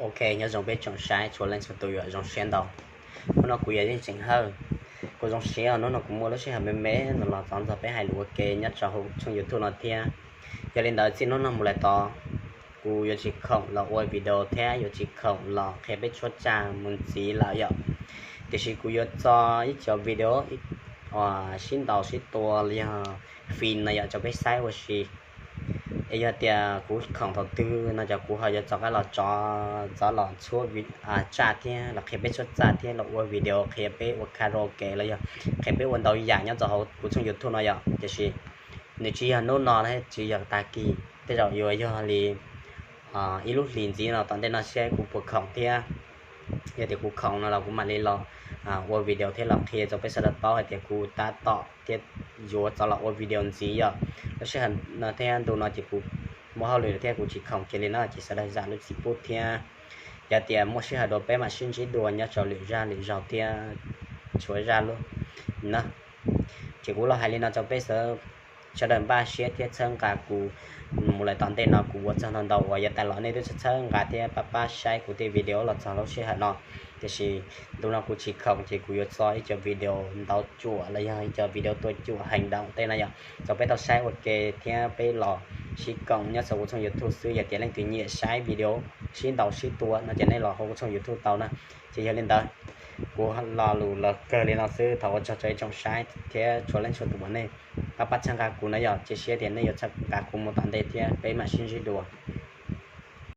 Ok, nyob zoo peb tsoom saib txhua leej txhua tus, yuav zoo siab ntau. Hnub no kuv yog Yeej Tseem Hawj. Kuv zoo siab hnub no kuv muaj lub sij hawm me me no los txog ntxov peb hais lus ua ke nyob rau hauv tshooj YouTube no thiab. Yog li ntawd txij hnub no mus lawm tod, kuv yuav tsis khoom los ua video thiab yuav tsis khoom los qhia peb tshuab tsaj mus ntxiv lawm yom. Tiam sis kuv yuav tso ib co video sib ntaus sib tua los yog fin no yom rau peb saib ua si. Es yog tias kuv khoom thaum twg no ces kuv ho yuav rov qab los tso, tso los tshuab tsaj thiab los qhia peb tshuab tsaj thiab los ua video qhia peb ua karaoke los yog qhia peb ua ntau yam nyob rau hauv kuv tshooj YouTube no yom. Tiam sis nws tsis yog hnub no thiab tsis yog tag kis, tej zaum yuav yog li ib lub hlis ntxiv no tom ntej no saib kuv puas khoom thiab. Yog tias kuv khoom no los kuv mam li los ua video thiab los qhia rau peb sawv daws paub hais tias kuv tab tom thiab yuav rov los ua video ntxiv yom. Lub sij hawm no thiab ntu no ces kuv muaj hauj lwm thiab kuv tsis khoom kiag li no ces sawv daws zam lub txim pub thiab. Yog tias muaj sij hawm dua peb mam sib ntsib dua nyob rau lwm zaj lwm zaug thiab tshuab zaj lub no. Ces kuv los hais li no rau peb sawv daws npaj siab thiab txhawb nqa kuv mus lawm tom ntej no kuv ua txog ntau ntau uas yav tas los nej twb txhawb nqa thiab pab pab saib kuv tej video los txog lub sij hawm no. Tiam sis ntu no kuv tsis khoom ces kuv yuav tso ib co video ntau cuam los yog ib co video tua cuam heev ntau tej no yom, rau peb tau saib ua ke thiab peb los sib koom nyob saum kuv tshooj YouTube xwb. Yog tias leej twg nyiam saib video sib ntaus sib tua no ces nej los hauv kuv tshooj YouTube tau na. Ces yog li ntawd, kuv lo lus los kawg li no xwb, thov ua tsaug rau ib tsoom saib thiab txhua leej txhua tus uas nej pab pab txhawb nqa kuv no yom, cia siab tias nej yuav txhawb nqa kuv mus tom ntej thiab peb mam sib ntsib dua.